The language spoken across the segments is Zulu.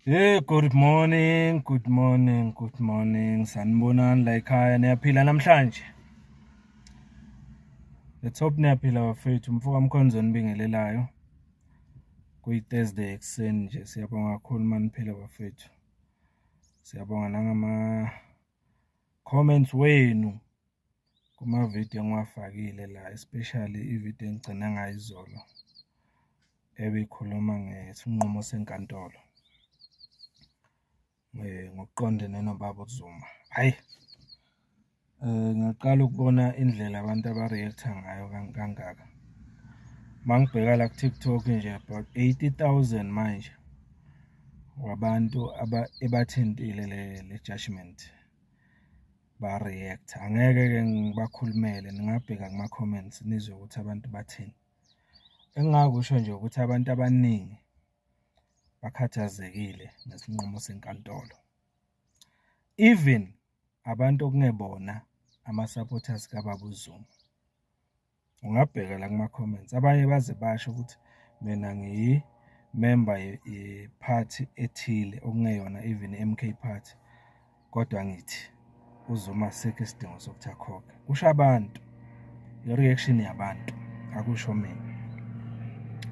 Hey, good morning, good morning, good morning. Sanibonani la ekhaya, niyaphila namhlanje? Let's hope niyaphila bafethu. Mfoka Mkhonzo nibingelelayo. Kuyi Thursday ekuseni nje, siyabonga kakhulu maniphila bafethu. Siyabonga nangama comments wenu kuma video engiwafakile la, especially i-video engigcina ngayo izolo ebikhuluma ngesinqumo senkantolo ngokuqondene nobaba uZuma. Hhayi, ngiyaqala ukubona indlela abantu aba-react-a ngayo kangaka. Uma ngibheka la ku-TikTok nje about 80,000 manje wabantu ebathintile le judgement ba-react-a. Angeke-ke ngibakhulumele, ningabheka kuma-comments nizwe ukuthi abantu bathini. Engingakusho nje ukuthi abantu abaningi bakhathazekile ngesinqumo senkantolo. Even abantu okungebona ama-supporters kababa uZuma. Ungabheka la kuma-comments, abanye baze basho ukuthi mina ngiyi-member ye-party ethile okungeyona even i-M_K party, kodwa ngithi uZuma asikho isidingo sokuthi akhokhe. Kusho abantu, i-reaction yabantu, akusho mina.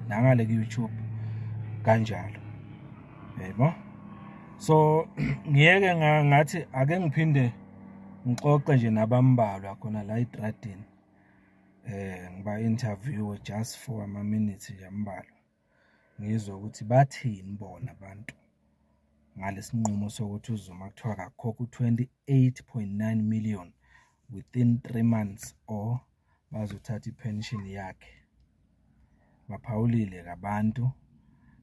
Nangale ku-YouTube kanjalo, yebo. So ngiyeke ngathi ake ngiphinde ngixoxe nje nabambalwa khona la etradini, ngiba-interview just for ama-minutes nje ambalwa, ngizwe ukuthi bathini bona abantu ngalesi nqumo sokuthi uZuma kuthiwa akakhokhe u-28.9 million within 3 months or bazothatha i-pension yakhe. Baphawulile-ke abantu,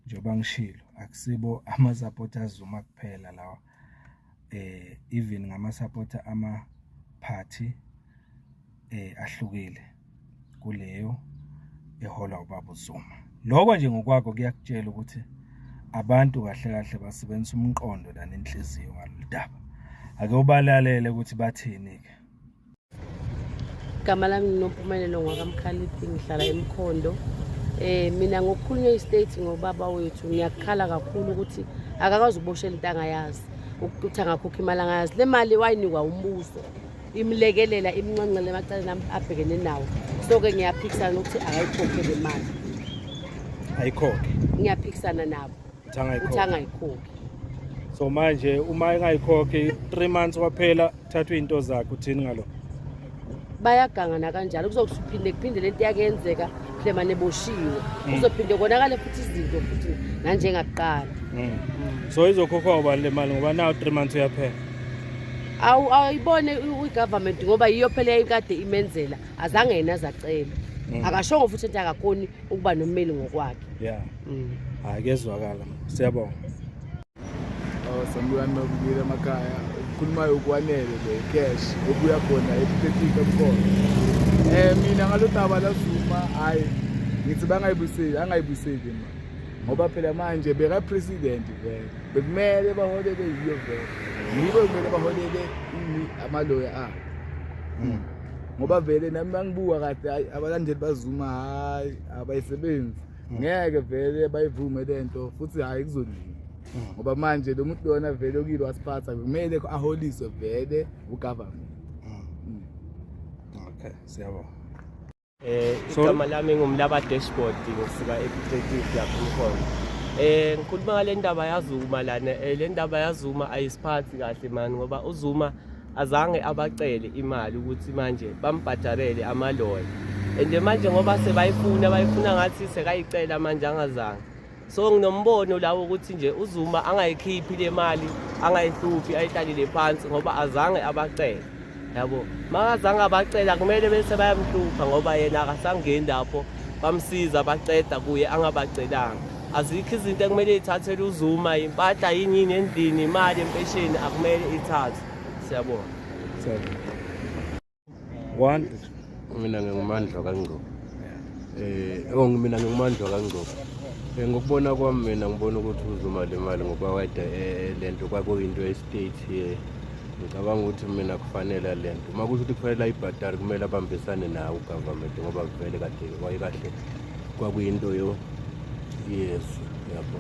njengoba ngishilo, akusibo ama-supporters Zuma kuphela lawa, even ngama-supporter ama-party ahlukile kuleyo eholwa ubaba uZuma. Lokho nje ngokwakho kuyakutshela ukuthi abantu kahle kahle basebenzisa umqondo than inhliziyo ngalolu daba. Ake ubalalele ukuthi bathini-ke. Igama lami ngiNompumelelo ngwakamkhaliphi, ngihlala eMkhondo. Mina ngokukhulunywa i-state ngobaba wethu, ngiyakhala kakhulu ukuthi akakwazi ukuboshela into angayazi, ukuthi angakhokha imali angayazi. Le mali wayinikwa umbuso imlekelela, imncancele emacaleni abhekene nawo. So-ke ngiyaphikisana nokuthi akayikhokhe le mali. Ayikhokhe? Ngiyaphikisana nabo ukuthi ukuthi angayikhokhi. Angayikhokhi. So manje uma engayikhokhi, 3 months kwaphela, thathwe iy'nto zakhe, uthini ngalokho? Bayaganga nakanjalo, kuzophinde kuphinde lento yakenzeka mhlawumbe eboshiwe, kuzophinde konakale futhi izinto futhi nanjengakuqala. So izokhokhwa ubani le mali, ngoba naw 3 months uyaphela? Awu, awuyibone i-government, ngoba yiyo phela yayikade imenzela, azange yena azacela. Akashongo futhi ukuthi akakhoni ukuba nommeli ngokwakhe. Hhayi, kuyezwakala, siyabonga. Oh, sanibonani mabukeli emakhaya. Ukhulumayo ukwanele lo cash obuya khona ePetika eMkhondo. Mina ngalodaba la Zuma, hayi, ngithi bangayibuyiseli, angayibuyiseli ma. Ngoba phela manje beka president vele. Bekumele baholele yiyo vele. Yibo kumele baholele ini amaloya abo. Ngoba vele nami mangibuka kahle, hayi, abalandeli baZuma, hayi, abayisebenzi. Ngeke vele bayivume lento futhi, hayi, kuzolunga. Ngoba manje lo muntu lona vele okile wasiphatha, kumele aholiswe vele ugovernment. Okay, siyabonga. Igama lami ngumlaba dashboard, ngisuka ePiet Retief lapha eMkhondo. Ngikhuluma ngale ndaba yaZuma lana. Le ndaba yaZuma ayisiphathi kahle mani, ngoba uZuma azange abacele imali ukuthi manje bambhadalele amaloya. And manje ngoba sebayifuna, bayifuna ngathi sekayicela manje angazange. So nginombono lawo ukuthi nje uZuma angayikhiphi le mali, angayihluphi, ayihlalile phansi, ngoba azange abacele. Yabo, makazange abacela, kumele bese bayamhlupha, ngoba yena akasangeni lapho bamsiza baceda kuye angabacelanga. Azikho izinto ekumele ithathele uZuma, impahla yini yini endlini, imali empesheni akumele ithathwe. Siyabonga. Siyabonga. One. Mina nginguMandla kaNgcobo. Oh, mina nginguMandla kaNgcobo. Ngokubona kwami mina ngibona ukuthi uZuma le mali, ngoba wayede lento kwakuyinto ye-state, ngicabanga ukuthi mina kufanele lento uma kusho ukuthi kufanele ayibhadale, kumele abambisane nawo ugovernment, ngoba vele kade wayekahle kwakuyinto yo yezwe, yabo.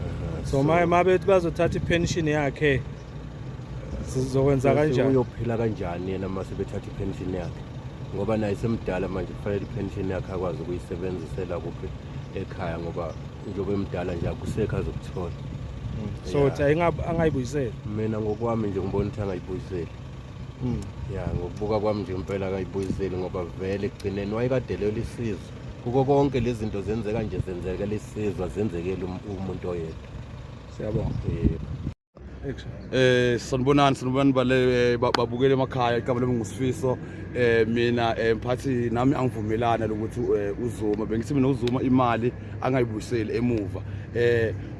Aha. So maye mabethi bazothatha ipension yakhe sizokwenza kanjani? Uyophila kanjani yena uma sebethatha ipension yakhe? Ngoba naye semdala manje kufanele ipension yakhe akwazi ukuyisebenzisela kuphi ekhaya ngoba njengoba emdala nje akusekho azokuthola. So uthi angayibuyiseli. Mina ngokwami nje ngibona ukuthi angayibuyiseli. Ya ngokubuka kwami nje impela akayibuyiseli ngoba vele ekugcineni wayekadelela isizwe. Kuko konke lezi zinto zenzeka nje zenzekela isizwe azenzekeli umuntu oyedwa. Siyabonga. Yebo. Sanibonani sanibonani bale babukele emakhaya igama lami nguSifiso mina mphathi nami angivumelana lokuthi uZuma bengithi mina uZuma imali angayibuyiseli emuva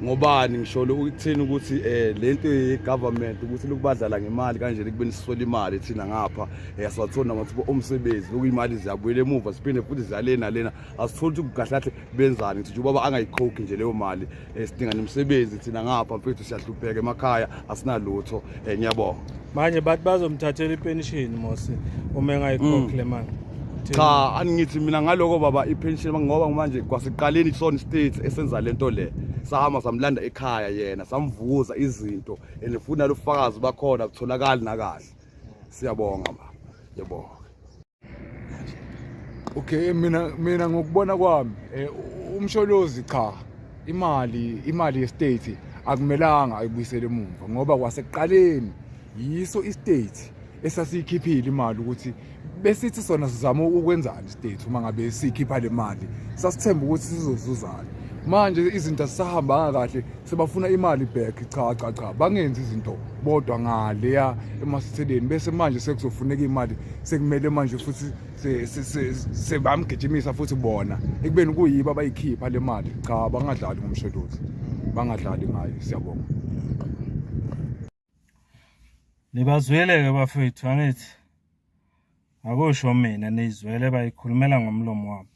ngobani ngisholo ukuthini ukuthi lento ye government ukuthi lokubadlala ngemali kanje kubeni siswele imali thina ngapha asiwatholi namathuba omsebenzi lokuyimali ziyabuyela emuva siphinde futhi ziyalena lena asitholi ukuthi kahle kahle benzani ngithi nje ubaba angayikhokhi nje leyo mali sidinga nemisebenzi thina ngapha mfethu siyahlupheka emakhaya asinalutho ngiyabonga. Manje bathi bazomthathela ipension mos uma engayikhokhi le mali. Cha angithi mina ngaloko baba ipension ngoba manje kwasiqaleni sona state esenza lento le sahamba samlanda ekhaya yena samvuza izinto and funa lofakazi bakhona kutholakali nakahle siyabonga baba ngiyabonga. Okay mina ngokubona kwami uMsholozi cha imali ye-state akumelanga ayibuyisele emuva ngoba kwasekuqaleni yiso i-state esasiyikhiphile imali ukuthi besithi sona sizama ukwenzani state uma ngabe sikhipha le mali sasithemba ukuthi sizozuzana manje izinto asisahambanga kahle sebafuna imali back cha cha cha bangenzi izinto bodwa ngaleya emasitheleni bese manje sekuzofuneka imali sekumele manje futhi sebamgijimisa futhi bona ekubeni kuyibo abayikhipha le mali cha bangadlali ngoMsholozi bangadlali ngayo siyabonga. Nibazwile-ke bafethu angithi akusho mina nizwele bayikhulumela ngomlomo wabo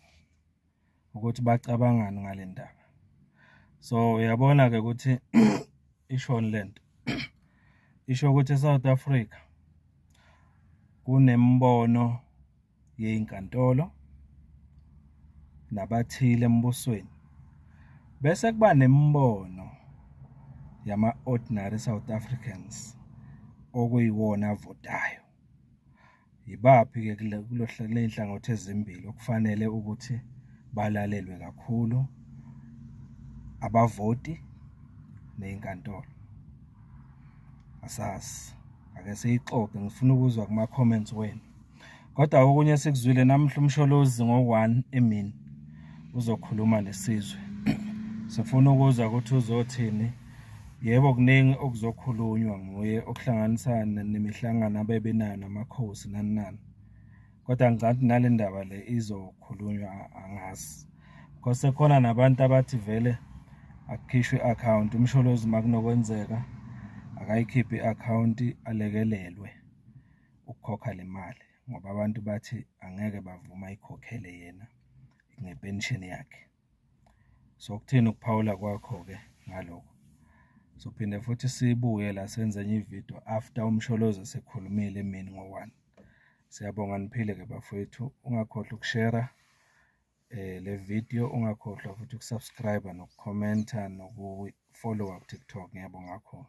ukuthi bacabangani ngale ndaba. So uyabona-ke ukuthi ishoni lento isho ukuthi eSouth Africa kunembono yeyinkantolo nabathile embusweni bese kuba nemibono yama-ordinary South Africans okuyiwona avotayo. Yibaphi-ke kule nhlangothi ezimbili okufanele ukuthi balalelwe kakhulu? Abavoti ney'nkantolo. Asazi, ake siyixoxe ngifuna ukuzwa kuma-comments wenu. Kodwa okunye esikuzwile namuhla uMsholozi ngo-1 emini uzokhuluma nesizwe. Sifuna ukuzwa ukuthi uzothini. Yebo kuningi okuzokhulunywa nguye okuhlanganisa nemihlangano abebenayo namakhosi nani nani. Kodwa ngicabanga ukuthi nale ndaba le izokhulunywa angazi. Because sekukhona nabantu abathi vele akukhishwe i-akhawunti uMsholozi uma kunokwenzeka akayikhiphe i-akhawunti alekelelwe ukukhokha le mali ngoba abantu bathi angeke bavume ayikhokhele yena ngepensheni yakhe. So kuthini ukuphawula kwakho-ke ngalokho? Sophinde futhi sibuye la senze enye ividiyo after uMsholozi esekhulumile emini ngo-one. Siyabonga niphile-ke bafowethu, ungakhohlwa ukushera le video, ungakhohlwa futhi ukusubscribe nokukhomenta nokufollowa ku-TikTok. Ngiyabonga kakhulu.